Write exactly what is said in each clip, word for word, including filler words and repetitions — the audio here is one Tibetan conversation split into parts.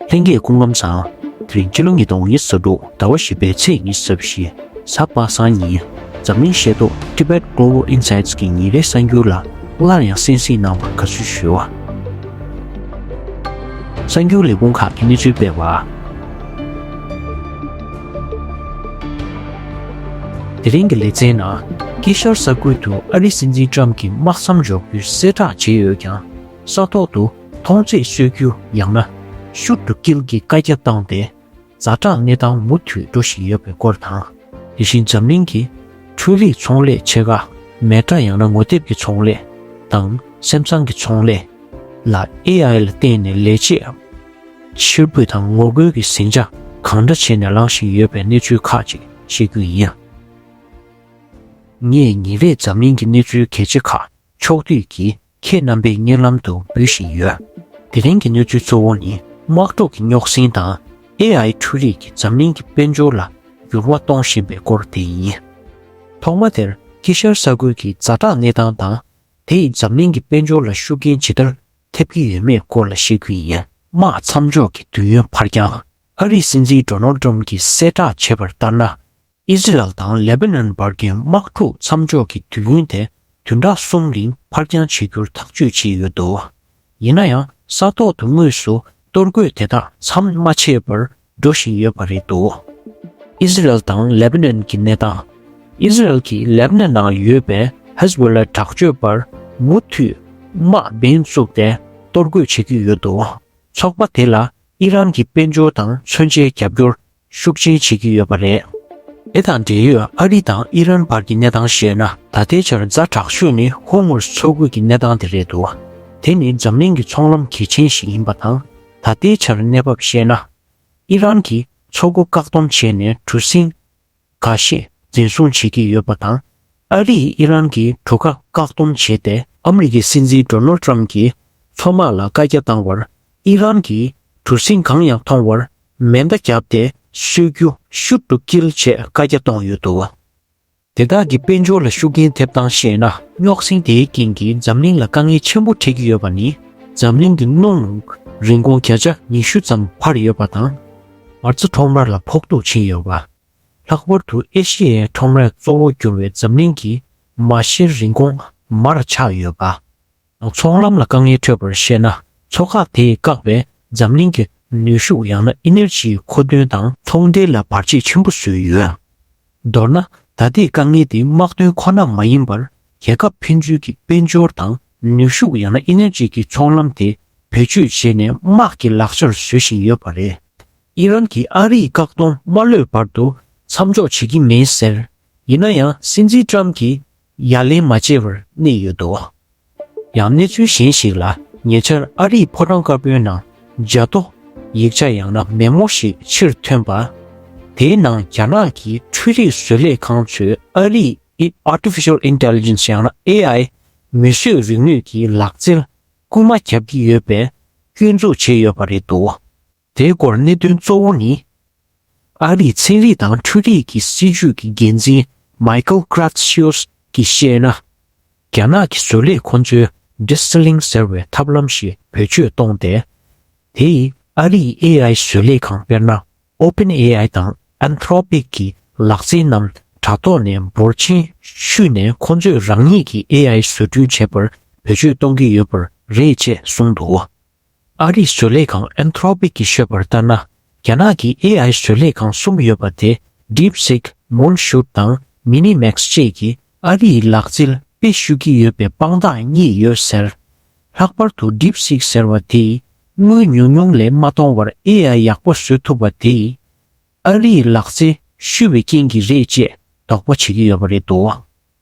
ལྷན་རྒྱས་སྐུ་ཁམས་བཟང་། དེ་རིང་ཕྱི་ལོ་ཉིས་སྟོང་ཉི་ཤུ་རྩ་དྲུག་ཟླ་བ་བཞི་པའི་ཚེས་ཉི་ཤུ་རྩ་བཞི། གཟའ་པ་སངས་ཉིན། འཛམ་གླིང་ཤེས་རྟོགས་Tibet Global Insights གི་ཉིན་རེའི་གསར་འགྱུར་ལ་སླར་ཡང་གསན་གཟིགས་གནང་བར་དགའ་བསུ་ཞུ། གསར་འགྱུར་ལས་ཁུངས་ཁག་གིས་གནས་ཚུལ་སྤེལ་བ། དེ་རིང་གི་ལེ་ཚན་ནང་དཀྱིལ་ཤར་ས་ཁུལ་དུ་ཨ་རིའི་སྲིད་འཛིན་ཏྲམ་གྱིས་དམག་མཚམས་འཇོག་རྒྱུའི་གསལ་བསྒྲགས་བྱས་ཡོད་ཀྱང་། ས་ཐོག་ཏུ་མཐོང་ཚད་སོས་རྒྱུ་ཡང་ན་ཤུགས་ཏུ་དཀྱིལ་གྱི་བཀའ་རྒྱ་བཏང་སྟེ། ཛ་དྲག་གནས་སྟངས་མུ་མཐུད་འགྲོ་བཞིན་ཡོད་པའི་སྐོར་དང་། དེ་བཞིན་འཛམ་གླིང་གི་འཕྲུལ་རིག་ཚོང་ལས་ཆེ་ཁག་Meta ཡང་ན་ངོ་དེབ་ཀྱི་ཚོང་ལས་དང་སེམས་ཚང་གི་ཚོང་ལས་ལ་ཨེ་ཨའི་ལ་བརྟེན་ནས་ལས་བྱེད་ཕྱིར་འབུད་དང་ངོ་རྒོལ་གྱི་ཟིང་ཆ་གང་འདྲ་བྱས་ནས་ལངས་བཞིན་ཡོད་པའི་གནས་ཚུལ་ཁག་ཅིག་ཤེས་རྒྱུ་ཡིན། ངས་ཉིན་རེའི་འཛམ་གླིང་གི་གནས་ཚུལ་གལ་ཆེ་ཁག་ཕྱོགས་བསྡུས་ཀྱིས་ཁྱེད་རྣམ་པའི་སྙན་ལམ་དུ་འབུལ་བཞིན་ཡོད། དེ་རིང་གི་གནས་ཚུལ་གཙོ་བོ་ནི་དམག་འཁྲུག་གི་རྙོག་ཟིང་དང་ཨེ་ཨའི་འཕྲུལ་རིག་གིས་འཛམ་གླིང་གི་དཔལ་འབྱོར་ལ་འགྱུར་བ་གཏོང་བཞིན་པའི་སྐོར་དེ་ཡིན། ཐོག་མ་དེར་དཀྱིལ་ཤར་ས་ཁུལ་གྱི་ཛ་དྲག་གནས་སྟངས་དང་། དེ་ཡིས་འཛམ་གླིང་གི་དཔལ་འབྱོར་ལ་ཤུགས་རྐྱེན་ཇི་ལྟར་ཐེབས་ཀྱི་ཡོད་མེད་སྐོར་ལ་བཤད་རྒྱུ་ཡིན། དམག་མཚམས་འཇོག་གི་དུས་ཡུན་འཕར་འགྱངས། ཨ་རིའི་སྲིད་འཛིན་Donald Trump གྱིས་གསལ་བསྒྲགས་བྱས་པར་ལྟར་ན། ཨི་ཟི་རལ་དང་ལེ་བྷ་ནན་བར་གྱི་དམག་འཁྲུག་མཚམས་འཇོག་གི་དུས་ཡུན་དེ་བདུན་ཕྲག་གསུམ་རིང་འཕར་འགྱངས་བྱེད་རྒྱུར་ཐག་གཅོད་བྱས་ཡོད་འདུག་ཡིན་ན་ཡང་ས་ཐོག་ཏུ་དངོས་སུ་གཏོར་རྒོལ་དེ་དག་མཚམས་མ་ཆད་པར་འགྲོ་བཞིན་ཡོད་པ་རེད་འདུག་ཨི་ཟི་རལ་དང་ལེ་བྷ་ནན་གྱི་གནས་སྟངས། ཨི་ཟི་རལ་གྱིས་ལེ་བྷ་ནན་ནང་ཡོད་པའི་ཧེ་ཟི་བྷོ་ལ་དྲག་སྤྱོད་པར་མུ་མཐུད་དམག་འབེན་བཙུགས་ཏེ་གཏོར་རྒོལ་བྱེད་ཀྱི་ཡོད་འདུག་ཚོགས་པ་དེ་ལ་ཨི་རན་གྱི་དཔལ་འབྱོར་དང་མཚོན་ཆའི་རྒྱབ་སྐྱོར་ཤུགས་ཆེན་བྱེད་ཀྱི་ཡོད་པ་རེད། དེ་དང་འབྲེལ་ཡོད་ཨ་རི་དང་ཨི་རན་བར་གྱི་གནས་སྟངས་བཤད་ན། ད་ལྟའི་ཆར་ཛ་དྲག་ཤོས་ནི་ཧོར་མུཛ་མཚོ་ཁུལ་གྱི་གནས་སྟངས་དེ་རེད་འདུག་དེ་ནི་འཛམ་གླིང་གི་ཚོང་ལམ་གལ་ཆེན་ཞིག་ཡིན་པ་དང་། ད་ལྟའི་ཆར་གནས་བབ་བཤད་ན། ཨི་རན་གྱིས་མཚོ་སྒོ་བཀག་སྡོམ་བྱས་ནས་གྲུ་གཟིངས་འགའ་ཤས་འཛིན་བཟུང་བྱེད་ཀྱི་ཡོད་པ་དང་། ཨ་རིས་ཨི་རན་གྱི་གྲུ་ཁ་བཀག་སྡོམ་བྱས་ཏེ། ཨ་མི་རི་ཀའི་སྲིད་འཛིན་Donald Trump གྱིས་མཚོ་དམག་ལ་བཀའ་རྒྱ་བཏང་བར། ཨི་རན་གྱིས་གྲུ་གཟིངས་གང་ཡང་མཐོང་བར་མེ་མདའ་བརྒྱབ་སྟེ་གསོད་རྒྱུ་ཤུགས་ཏུ་དཀྱིལ་ཆེད་བཀའ་རྒྱ་བཏང་ཡོད་འདུག་དེ་དག་གི་དཔལ་འབྱོར་ལ་ཤུགས་རྐྱེན་ཐེབས་སྟངས་བཤད་ན། རྙོག་ཟིང་དེའི་རྐྱེན་གྱིས་འཛམ་གླིང་ལ་དཀའ་ངལ་ཆེན་པོ་འཕྲད་ཀྱི་ཡོད་པ་ནི། འཛམ་གླིང་གི་སྣུམ་རིན་གོང་བརྒྱ་ཆ་ཉི་ཤུ་ཙམ་འཕར་ཡོད་པ་དང་། མ་རྩ་ཁྲོམ་ར་ལ་ཕོག་ཐུག་ཕྱིན་ཡོད་པ། ལྷག་པར་དུ་ཨེ་ཤི་ཡའི་ཁྲོམ་རའི་གཙོ་བོར་གྱུར་བའི་འཛམ་གླིང་གི་མ་གཞིར་རིན་གོང་མར་ཆག་ཡོད་པ། ཚོང་ལམ་ལ་དཀའ་ངལ་འཕྲད་པར་བཤད་ན། མཚོ་འགག་དེས་བཀག་པའི་འཛམ་གླིང་གི་ནུས་ཤུགས་ཡང་ན་ཨེ་ནར་ཇིའི་མཁོ་འདོན་དང་ཚོང་འབྲེལ་ལ་བར་ཆད་ཆེན་པོ་བཟོས་ཡོད། མདོར་ན། ད་ལྟའི་དཀའ་ངལ་དེ་དམག་དོན་ཁོ་ན་མ་ཡིན་པར། རྒྱལ་ཁབ་ཕན་ཚུན་གྱི་དཔལ་འབྱོར་དང་ནུས་ཤུགས་ཡང་ན་ཨེ་ནར་ཇི་གི་ཚོང་ལམ་དེ་བེད་སྤྱོད་བྱས་ནས་དམག་གི་ལག་ཆར་བཟོ་བཞིན་ཡོད་པ་རེད། ཨི་རན་གྱིས་ཨ་རིས་བཀག་སྡོམ་མ་གློད་བར་དུ་མཚམས་འཇོག་བྱེད་ཀྱི་མིན་ཟེར། ཡིན་ན་ཡང་སྲིད་འཛིན་ཏྲམ་གྱིས་ཡ་ལན་མ་བྱས་པར་གནས་ཡོད་འདུག་ཡང་གནས་ཚུལ་གཞན་ཞིག་ལ། ཉེ་ཆར་ཨ་རིའི་ཕོ་བྲང་དཀར་པོའི་ནང་ཇ་ཏོ་ཡིག་ཆ་ཡང་ན་མེ་མོ་ཞིག་ཕྱིར་ཐོན་པ། དེའི་ནང་རྒྱ་ནག་གི་འཕྲུལ་རིག་བཟོ་ལས་ཁང་ཚོས་ཨ་རིའི་Artificial Intelligence ཡང་ན་ཨེ་ཨའི་མིས་བཟོས་རིག་ནུས་ཀྱི་ལག་རྩལ་རྐུན་མ་བརྒྱབ་ཀྱི་ཡོད་པའི་སྐྱོན་འཛུགས་བྱས་ཡོད་པ་རེད་འདུག་དེའི་སྐོར་གནད་དོན་གཙོ་བོ་ནི། ཨ་རིའི་ཚན་རིག་དང་འཕྲུལ་རིག་གི་སྲིད་ཇུས་ཀྱི་འགན་འཛིན་Michael Kratsios གྱིས་བཤད་ན། རྒྱ་ནག་གི་བཟོ་ལས་ཁོ་ཚོས་Distilling ཟེར་བའི་ཐབས་ལམ་ཞིག་བེད་སྤྱོད་གཏོང་སྟེ། དེ་ཡིས་ཨ་རིའི་ཨེ་ཨའི་བཟོ་ལས་ཁང་དཔེར་ན་OpenAI དང་Anthropic གི་ལག་རྩལ་རྣམས་དྲ་ཐོག་ནས་འབོར་ཆེན་བཤུས་ནས་ཁོ་ཚོས་རང་ཉིད་ཀྱི་ཨེ་ཨའི་བཟོ་སྐྲུན་བྱེད་པར་བེད་སྤྱོད་གཏོང་གི་ཡོད་པ་རེད་ཅེས་གསུངས་འདུག་ཨ་རིའི་བཟོ་ལས་ཁང་Anthropic གིས་ཤོད་པར་ལྟར་ན། རྒྱ་ནག་གི་ཨེ་ཨའི་བཟོ་ལས་ཁང་གསུམ་ཡོད་པ་དེ་DeepSeek, Moonshoot དང་Minimax བཅས་ཀྱིས་ཨ་རིའི་ལག་རྩལ་དཔེ་བཤུ་གི་ཡོད་པའི་དཔང་རྟགས་རྙེད་ཡོད་ཟེར། ལྷག་པར་དུ་DeepSeek ཟེར་བ་དེས་དངུལ་ཉུང་ཉུང་ལས་མ་གཏོང་བར་ཨེ་ཨའི་ཡག་པོ་བཟོ་ཐུབ་པ་དེས། ཨ་རིའི་ལག་རྩལ་བཤུ་བའི་རྐྱེན་གྱིས་རེད་ཅེས་དོགས་པ་བྱེད་ཀྱི་ཡོད་པ་རེད་འདུག་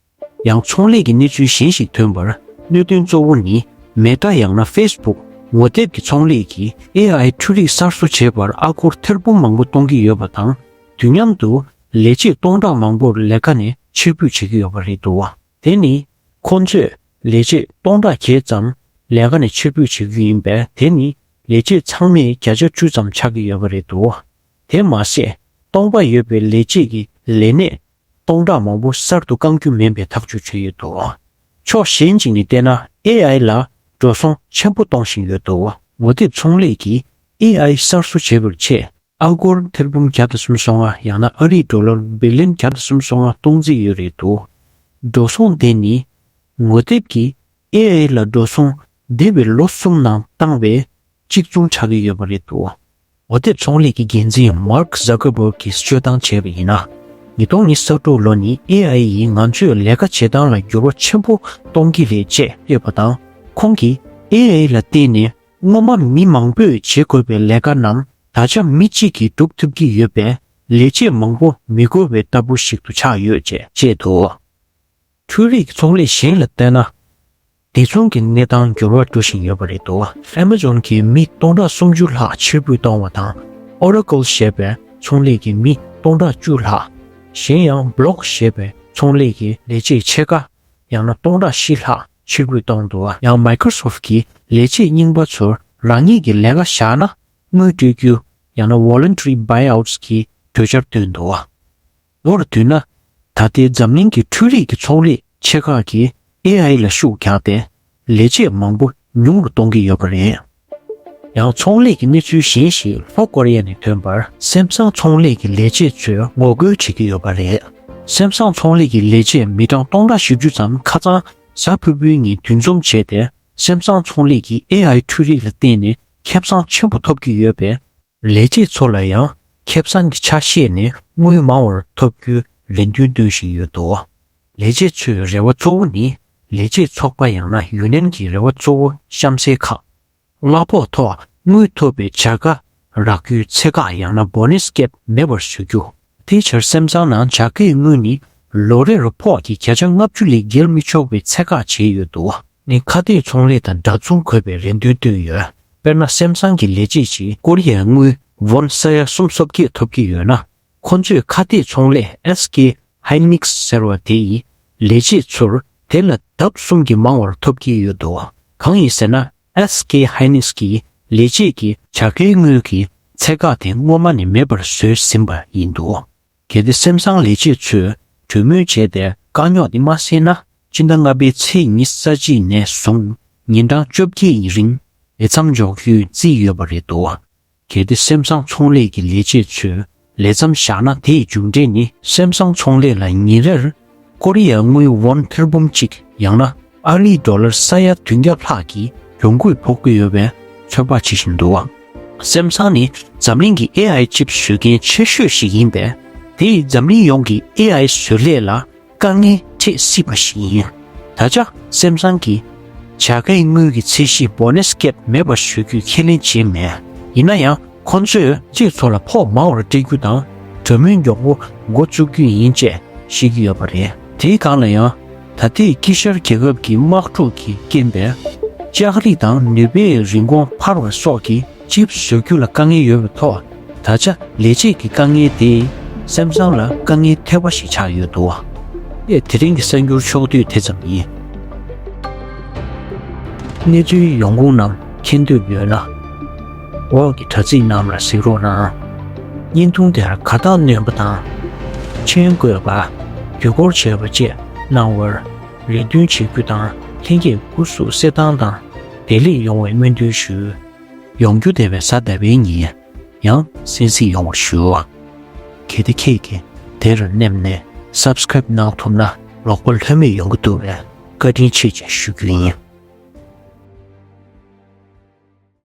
ཡང་ཚོང་ལས་ཀྱི་གནས་ཚུལ་གཞན་ཞིག་ཐོན་པར། གནད་དོན་གཙོ་བོ་ནི་Meta ཡང་ན་Facebook ངོ་དེབ་ཀྱི་ཚོང་ལས་ཀྱིས་ཨེ་ཨའི་འཕྲུལ་རིག་གསར་བཟོ་བྱེད་པར་ཨ་སྒོར་ཐེར་འབུམ་མང་པོ་གཏོང་གི་ཡོད་པ་དང་། དུས་མཉམ་དུ་ལས་བྱེད་སྟོང་ཕྲག་མང་པོར་ལས་ཀ་ནས་ཕྱིར་འབུད་བྱེད་ཀྱི་ཡོད་པ་རེད་འདུག་དེ་ནི་ཁོ་ཚོས་ལས་བྱེད་སྟོང་ཕྲག་བརྒྱད་ཙམ་ལས་ཀ་ནས་ཕྱིར་འབུད་བྱེད་རྒྱུ་ཡིན་པས། དེ་ནི་ལས་བྱེད་ཚང་མའི་བརྒྱ་ཆ་བཅུ་ཙམ་ཆགས་ཀྱི་ཡོད་པ་རེད་འདུག་དེ་མ་ཟད། སྟོང་པ་ཡོད་པའི་ལས་བྱེད་ཀྱི་ལས་གནས་སྟོང་ཕྲག་མང་པོ་གསར་དུ་བསྐང་རྒྱུ་མིན་པའི་ཐག་གཅོད་བྱས་ཡོད་འདུག་ཕྱོགས་གཞན་ཞིག་ནས་བལྟས་ན། ཨེ་ཨའི་ལ་འགྲོ་སོང་ཆེན་པོ་གཏོང་བཞིན་ཡོད་འདུག་ངོ་དེབ་ཚོང་ལས་ཀྱིས་ ཨེ་ཨའི་གསར་བཟོ་བྱེད་པར་ཆེད་ཨལ་གོར་ཐེར་འབུམ་བརྒྱ་དང་སུམ་ཅུ་སོ་ལྔ་ཡང་ན་ཨ་རིའི་ཌོ་ལར་བི་ལི་ཡོན་བརྒྱ་དང་སུམ་ཅུ་སོ་ལྔ་གཏོང་རྩིས་ཡོད་རེད་འདུག་འགྲོ་སོང་དེ་ནི་ངོ་དེབ་ཀྱིས་ཨེ་ཨའི་ལ་འགྲོ་སོང་འདས་པའི་ལོ་གསུམ་ནང་བཏང་བའི་གཅིག་མཚུངས་ཆགས་ཀྱི་ཡོད་པ་རེད་འདུག་ངོ་དེབ་ཚོང་ལས་ཀྱི་འགན་འཛིན་མཱརྐ་ཛ་ཀར་བྷར་གྱིས་སྤྱོད་སྟངས་བྱས་པ་ཡིན་ན། ཉིས་སྟོང་ཉི་ཤུ་རྩ་དྲུག་ལོ་ནི་ཨེ་ཨའི་ཡིས་ང་ཚོའི་ལས་ཀ་བྱེད་སྟངས་ལ་འགྱུར་བ་ཆེན་པོ་གཏོང་གི་རེད་ཅེས་བཤད་པ་དང་། ཁོང་གིས་ཨེ་ཨའི་ལ་བརྟེན་ནས་སྔོན་མ་མི་མང་པོས་བྱེད་དགོས་པའི་ལས་ཀ་རྣམས་ད་ཆ་མི་གཅིག་གིས་སྒྲུབ་ཐུབ་ཀྱི་ཡོད་པས། ལས་བྱེད་མང་པོ་མི་དགོས་པའི་ལྟ་བུ་ཞིག་ཏུ་ཆགས་ཡོད་ཅེས་བཤད་འདུག་འཕྲུལ་རིག་ཚོང་ལས་གཞན་ལ་བལྟས་ན། དེ་མཚུངས་ཀྱི་གནས་སྟངས་འགྱུར་བ་འགྲོ་བཞིན་ཡོད་པ་རེད་འདུག Amazon་གྱིས་མི་སྟོང་ཕྲག་སུམ་ཅུ་ལྷག་ཕྱིར་འབུད་བཏང་བ་དང་། Oracle་ཞེས་པའི་ཚོང་ལས་ཀྱིས་མི་སྟོང་ཕྲག་བཅུ་ལྷག་གཞན་ཡང་Block་ཞེས་པའི་ཚོང་ལས་ཀྱི་ལས་བྱེད་ཕྱེད་ཀ་ཡང་ན་སྟོང་ཕྲག་བཞི་ལྷག་ཕྱིར་འབུད་བཏང་འདུག་ཡང་Microsoft་གྱིས་ལས་བྱེད་རྙིང་པ་ཚོར་རང་ཉིད་ཀྱི་ལས་ཀ་བཞག་ན་དངུལ་སྤྲོད་རྒྱུ་ཡང་ན་Voluntary Buyouts་གྱི་གྲོས་འཆར་བཏོན་འདུག་ལོ་རེར་བསྡུས་ན། ད་ལྟའི་འཛམ་གླིང་གི་འཕྲུལ་རིག་གི་ཚོང་ལས་ཆེ་ཁག་གིས་ཨེ་ཨའི་ལ་ཤུགས་རྒྱག་སྟེ། ལས་བྱེད་མང་པོ་ཉུང་རུ་གཏོང་གི་ཡོད་པ་རེད། ཡང་ཚོང་ལས་ཀྱི་གནས་ཚུལ་གཞན་ཞིག་ལྷོ་ཀོ་རི་ཡ་ནས་ཐོན་པར། སེམ་སང་ཚོང་ལས་ཀྱི་ལས་བྱེད་ཚོས་ངོ་རྒོལ་བྱེད་ཀྱི་ཡོད་པ་རེད། སེམ་སང་ཚོང་ལས་ཀྱི་ལས་བྱེད་མི་གྲངས་སྟོང་ཕྲག་བཞི་བཅུ་ཙམ་ཁ་སང་གཟའ་ཕུར་བུའི་ཉིན་འདུ་འཛོམས་བྱས་ཏེ། སེམ་སང་ཚོང་ལས་ཀྱིས་ཨེ་ཨའི་འཕྲུལ་རིག་ལ་བརྟེན་ནས་ཁེ་བཟང་ཆེན་པོ་ཐོབ་ཀྱི་ཡོད་པས། ལས་བྱེད་ཚོ་ལ་ཡང་ཁེ་བཟང་གི་ཆ་ཤས་ནས་དངུལ་མང་བར་ཐོབ་རྒྱུའི་རེ་འདུན་བཏོན་བཞིན་ཡོད་འདུག་ལས་བྱེད་ཚོའི་རེ་བ་གཙོ་བོ་ནི། ལས་བྱེད་ཚོགས་པ་ཡང་ན་ཡུ་ནི་ཡན་གྱི་རེ་བ་གཙོ་བོ་གཤམ་གསལ་ཁག་གླ་ཕོགས་ཐོག་དངུལ་ཐོབ་པའི་བྱ་དགའ་རག་རྒྱུའི་ཚད་བཀག་ཡང་ན་Bonus Cap་མེད་པར་བཟོ་རྒྱུ། དེའི་ཕྱིར་སེམ་སང་ནང་བྱ་དགའི་དངུལ་ནི་ལོ་རེར་ཕོགས་ཀྱི་བརྒྱ་ཆ་ལྔ་བཅུ་ལས་བརྒལ་མི་ཆོག་པའི་ཚད་བཀག་བྱས་ཡོད་འདུག་ནི་ཁ་གཏད་ཚོང་ལས་དང་འདྲ་མཚུངས་དགོས་པའི་རེ་འདུན་བཏོན་ཡོད། དཔེར་ན། སེམ་སང་གི་ལས་བྱེད་ཅིག་ཀོ་རི་ཡའི་དངུལ་Won་ས་ཡ་གསུམ་སོ་བརྒྱད་ཐོབ་ཀྱི་ཡོད་ན། ཁོ་ཚོས་ཁ་གཏད་ཚོང་ལས་S K Hynix་ཟེར་བ་དེ་ཡི་ལས་བྱེད་ཚོར་དེ་ལས་ལྡབ་གསུམ་གྱིས་མང་བར་ཐོབ་ཀྱི་ཡོད་འདུག་གང་ཡིན་ཟེར་ན། S K Hynix་གིས་ལས་བྱེད་ཀྱི་བྱ་དགའི་དངུལ་གྱི་ཚད་བཀག་དེ་སྔོན་མ་ནས་མེད་པར་བཟོས་ཟིན་པ་ཡིན་འདུག་གལ་ཏེ་སེམ་སང་ལས་བྱེད་ཚོས་གྲོས་མོལ་བྱས་ཏེ་དཀའ་རྙོག་དེ་མ་སེལ་ན། སྤྱི་ཟླ་ལྔ་པའི་ཚེས་ཉི་ཤུ་རྩ་གཅིག་ནས་བཟུང་ཉིན་གྲངས་བཅོ་བརྒྱད་ཡི་རིང་ལས་མཚམས་འཇོག་རྒྱུའི་རྩིས་ཡོད་པ་རེད་འདུག་གལ་ཏེ་སེམ་སང་ཚོང་ལས་ཀྱི་ལས་བྱེད་ཚོས་ལས་མཚམས་བཞག་ན། དེའི་མཇུག་འབྲས་ནི་སེམ་སང་ཚོང་ལས་ལ་ཉིན་རེར་ཀོ་རི་ཡའི་དངུལ་Won་ཐེར་འབུམ་གཅིག་ཡང་ན་ཨ་རིའི་ཌོ་ལར་ས་ཡ་བདུན་བརྒྱ་ལྷག་གི་གྱོང་གུད་ཕོག་གི་ཡོད་པའི་ཚོད་དཔག་བྱེད་བཞིན་འདུག་སེམ་སང་ནི་འཛམ་གླིང་གི་ཨེ་ཨའི་ཅིབ་བཟོ་མཁན་ཆེ་ཤོས་ཤིག་ཡིན་པས། དེས་འཛམ་གླིང་ཡོངས་ཀྱི་ཨེ་ཨའི་བཟོ་ལས་ལ་དཀའ་ངལ་འཕྲད་སྲིད་པ་ཞིག་ཡིན། ད་ཆ་སེམ་སང་གིས་བྱ་དགའི་དངུལ་གྱི་ཚད་གཞི་Bonus Cap་མེད་པར་བཟོ་རྒྱུའི་ཁས་ལེན་བྱས་མེད། ཡིན་ན་ཡང་ཁོ་ཚོས་ལས་བྱེད་ཚོ་ལ་ཕོགས་མང་བར་སྤྲད་རྒྱུ་དང་། གྲོས་མོལ་མགྱོགས་པོ་འགོ་བཙུགས་རྒྱུ་ཡིན་ཅེས་བཤད་ཀྱི་ཡོད་པ་རེད། དེའི་སྒང་ལ་ཡང་། ད་ལྟའི་དཀྱིལ་ཤར་རྒྱལ་ཁབ་ཀྱི་དམག་འཁྲུག་གི་རྐྱེན་པས། ལྕགས་རིགས་དང་ནུས་པའི་རིན་གོང་འཕར་བ་སོགས་ཀྱི་ཅིབ་བཟོ་རྒྱུ་ལ་དཀའ་ངལ་ཡོད་པའི་ཐོག་ད་ཆ་ལས་བྱེད་ཀྱི་དཀའ་ངལ་དེས་སེམ་སང་ལ་དཀའ་ངལ་ཐེབས་པ་ཞིག་ཆགས་ཡོད་འདུག་ཨེ། དེ་རིང་གི་གསར་འགྱུར་ཕྱོགས་བསྡུས་དེ་ཙམ་ཡིན། གནས་ཚུལ་ཡོང་ཁུངས་རྣམས་མཁྱེན་འདོད་ཡོད་ན། འོག་གི་དྲ་ཚིགས་རྣམས་ལ་གཟིགས་རོགས་གནང་། བརྙན་ཐུང་དེར་དགའ་རྟགས་སྣོན་པ་དང་། མཆན་འགོད་པ། དུས་འཁོར་བྱས་པ་བཅས་གནང་བར་རེ་འདུན་བྱེད་རྒྱུ་དང་། ལྷན་རྒྱས་སྐུ་གཟུགས་གསལ་ཐང་དང་བདེ་ལེགས་ཡོང་བའི་སྨོན་འདུན་ཞུ། ཡོང་རྒྱུ་འདས་པའི་གཟའ་ཟླ་བའི་ཉིན་ཡང་གསན་གཟིགས་ཡོང་བར་ཞུ། གལ་ཏེ་ཁྱེད་ཀྱིས་དེར་མནན་ནས་Subscribe་གནང་ཐུབ་ན་རོགས་པ་ལྷོད་མེད་ཡོང་གི་འདུག་པས་བཀའ་དྲིན་ཆེ་ཞེས་ཞུ་རྒྱུ་ཡིན།